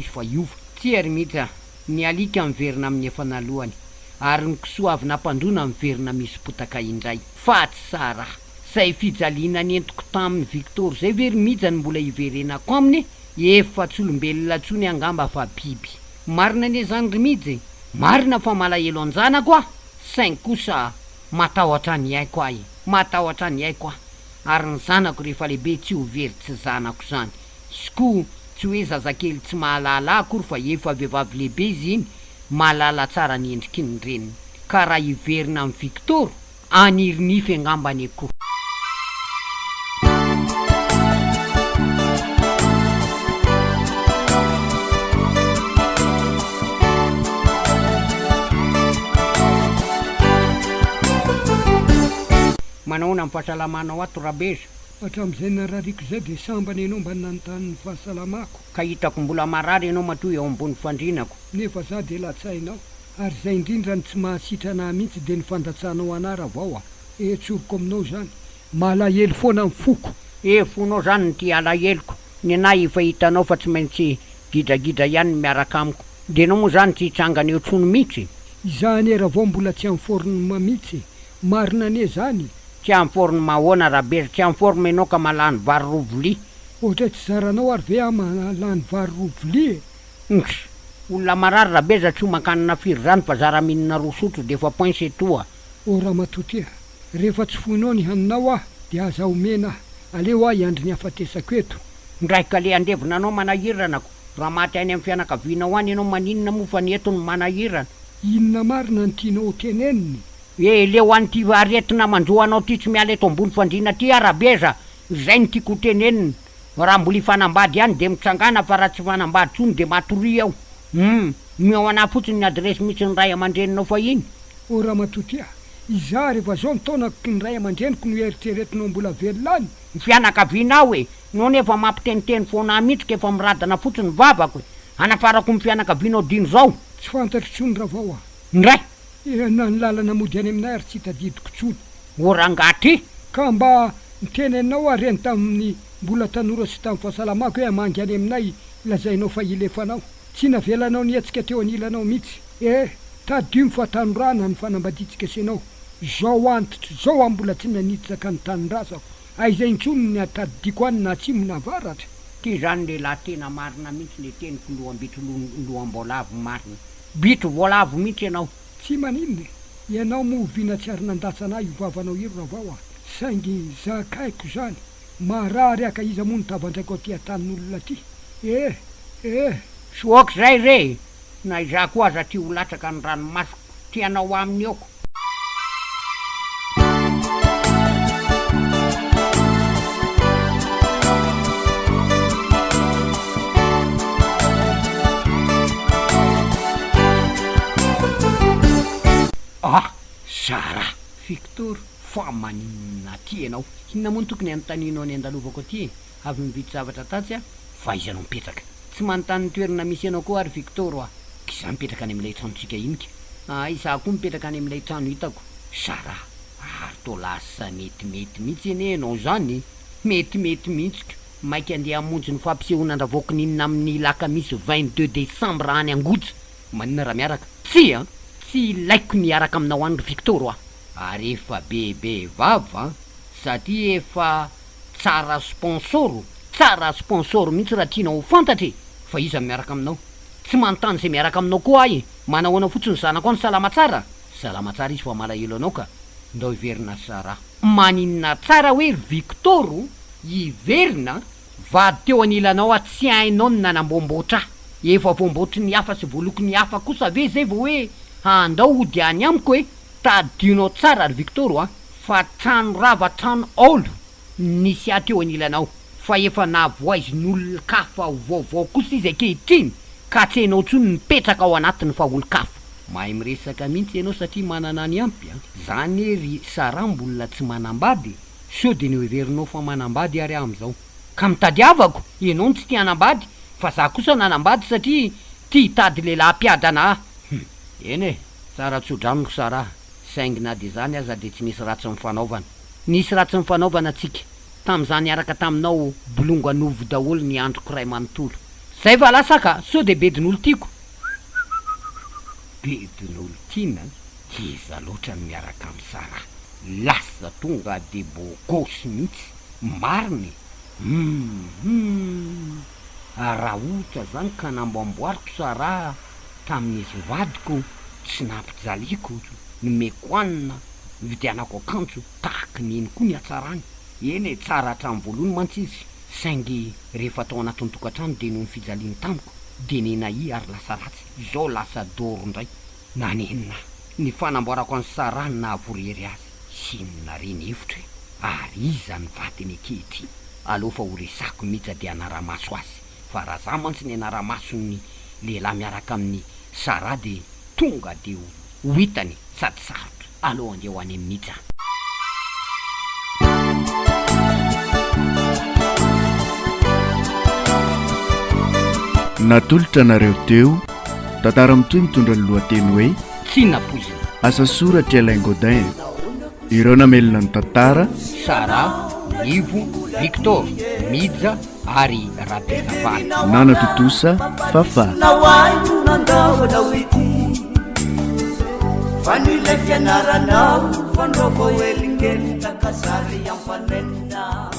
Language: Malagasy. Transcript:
izy fa hiova. Tsia ry Mija, ny alika miverina amin'ny efa nalohany, ary ny kisoa avy nampandroana miverina misy potaka indray. Fa tsara! Zay fijaliana nentiko tamin'i Victor zay ve ry Mija no mbola hiverenako aminy e? Efa tsy olombelona tsony angamba fa biby. Marina anie zany ry Mija e! Marina fa malahelo an-janako aho, saingy kosa matahotra ny aiko aho e! Matahotra ny aiko aho, ary ny zanako rehefa lehibe tsy ho very tsy zanako zany. Izy koa tsy hoe zazakely tsy mahalala akory fa efa vehivavy lehibe izy iny, mahalala tsara ny endriky ny reniny. Ka raha hiverina amin'i Victor, haniry nify angamba anie ko. Manahoana ny fahasalamanao ato Rabeza? Hatramin'izay narariako izay dia sambany ianao mba nanontany ny fahasalamako. Ka hitako mbola marary ianao matoa eo ambony fandrinako. Nefa za dia latsahinao. Ary izay indrindra no tsy mahasitrana ahy mihitsy dia ny fandatsanao anah Ravao a! Eh tsoriko aminao izany, malahelo foana ny foko. Eh fonao izany no tia alaheloko, ny anah efa hitanao fa tsy maintsy gidragidra ihany ny miaraka amiko. Dia ianao moa izany tsy hitsangana eo tsony mihitsy? Izaho anie Ravao mbola tsy en forme mihitsy e! Marina anie izany e! Tsy en forme ahoana Rabezy, tsy en forme ianao ka mahalany vary roa vilia. Ohatra tsy zaranao ary ve aho mahalany vary roa vilia e? Nx! Olona marary Rabeza tsy homan-kanina firy zany fa zara mihinana roa sotro dia efa point c'est tout a! Oh ramatoa tia, rehefa tsy foinao ny haninao aho dia aza omena aho, aleo aho hiandry ny hafatesako eto. Ndray ka le handevina anao manahirana ko, raha maty any amin'ny fianakavianao any ianao maninona moa fa ny eto no manahirana. Inona marina no tianao ho tenenina e? E leo an'ity aretina manjo anao ty tsy miala eto ambony fandriana ty aho Rabeza, izay no tiako ho tenenina, raha mbola hifanambady ihany dia mitsangàna fa raha tsy hifanambady tsony dia matoria ao, hum, omeo anah fotsiny ny adiresy misy ny ray aman-dreninao fahiny. O ramatoa ty a! Izaho rehefa zao ny taonako ky ny ray aman-dreniko no eritreretinao mbola velona any? Ny fianakavianao e! Nao nefa mampiteniteny foana ahy mihitsy k'efa miradana fotsiny ny vavako e! Hanafarako ny fianakavianao din'izao? Tsy fantatro tsony Ravao a! Ndray! Eh, na ny lalana mody any aminay ary tsy tadidiko tsony. O rangaha ty! Ka mba niteny anao aho reny tamin'ny mbola tanora sy tamin'ny fahasalamako hoe hamangy any aminay lazainao fa hilefanao. Tsy navelanao nihetsika teo anilanao mihitsy. Eh, tadidio ny fahatanorana ny fanambadiantsika sy ianao. Zao antitra zao aho mbola tsy nanitsaka ny tanindrazako. Aiza intsony ny hatadidiako any na atsimo na avaratra? Ty zany lehilahy tena marina mihitsy le teniko loham-bitro loham-boalavo marina. Bitro voalavo mihitsy ianao. Tsy maninona e! Ianao moa oviana tsy ary nandatsana ahy io vavanao io Ravao a! Saingy zakaiko izany, marary aho ka iza moa no tavandraiko aty an-tanin'olona aty? Eh! Eh! Soa ok zay re e! Na izaho koa aza tia ho latsaka ny ranomasoko, tia anao aminy ok. Ah! Zara! Victor, fa maninona aty ianao? Inona moa no tokony hanontanianao ny andalovako aty e? Avy mividy zavatra tatsy aho, fa aiza no mipetraka? Tsy manontany ny toerana misy anao koa ary Victor a! K'izaho mipetraka any amin'ilay tranontsika iny ka! Hay, izaho koa mipetraka any amin'ilay trano hitako. Zara, ary toa lasa metimety mihitsy anie ianao izany e! Metimety mihitsy ka! Maika andeha hamonjy ny fampisehoana an-dRavoakininina amin'ny lakamisy 22 décembre any Angoja. Maninona raha miaraka? Tsia! Tsy ilaiko ny hiaraka aminao any ry Victor a! Ary efa bebe vava an! Satria efa tsara sponsor, tsara sponsor mihitsy raha tianao ho fantatra e! Fa iza no miaraka aminao? Tsy manontany izay miaraka aminao koa aho e! Manahoana fotsiny zanako any salama tsara? Salama tsara izy fa malahelo anao ka! Ndao hiverina Sarah. Maninona tsara hoe ry Victor o? Hiverina? Vady teo anilanao aho tsy hainao ny nanamboamboatra ahy. Efa voamboatry ny hafa sy voalokon'ny hafa kosa ve izay vao hoe handao hody any amiko e? Tadidionao tsara ry Victor a! Fa trano rava trano aolo nisy ahy teo anilanao fa efa nahavoaizin'olon-kafa ho vaovao kosa izy ankehitriny ka tsy hainao intsony ny mipetraka ao anatiny fa olon-kafa. Mahay miresaka mihitsy ianao satria manana ny ampy a! Za anie ry Sarah mbola tsy manambady e! Sao dia noheverinao fa manambady ary aho amin'izao? Ka mitadiavako! Ianao no tsy tia hanambady fa za kosa nanambady satria tia hitady lehilahy mpiadana ahy! Hum! Eny e! Tsara tso-drano ry Sarah, saingy na dia izany aza dia tsy nisy ratsy nifanaovana. Nisy ratsy nifanaovana tsika, tamin'izaho niaraka taminao bolonganovo daholo ny androko iray manontolo. Zay va lasa ka, sao dia bedin'olo tiako. Bedin'olo tiana an! Iza loatra no miaraka amin'i Sarah? Lasa tonga dia beau gosse mihitsy, marina e! Hum hum! Raha ohatra zany ka namboamboariko Sarah tamin'izy vadiko, tsy nampijaliako, nomeko hanina, nividianako akanjo, tahaky ny iny koa ny hatsarany. Eny e, tsara hatramin'ny voalohany mantsy izy, saingy rehefa tao anatin'ny tokantrano dia noho ny fijaliany tamiko dia nenahia ary lasa ratsy, izao lasa doro indray. Nanenina aho. Ny fanamboarako an'i Sarah no nahavory hery azy. Inona re ny hevitro e? Ary iza ny vadiny ankehitriny? Aleo fa ho resako mihitsy dia hanara-maso azy. Fa raha za mantsy ny hanara-maso ny lehilahy miaraka amin'i Sarah dia tonga dia ho hitany sady sarotra. Aleo andeha ho any amin'i Mija. Natolotra anareo teo, tantara mitohy mitondra ny lohateny hoe Tsy nampoizina. Asa soratr'i Alain Godin. Ireo namelona ny tantara. Sarah, Nivo, Victor, Mija ary Rabenavala. Nanatontosa, Fafa. Fa ny ilay fianaranao, fandrao vao elingelina ka zary ampanenina.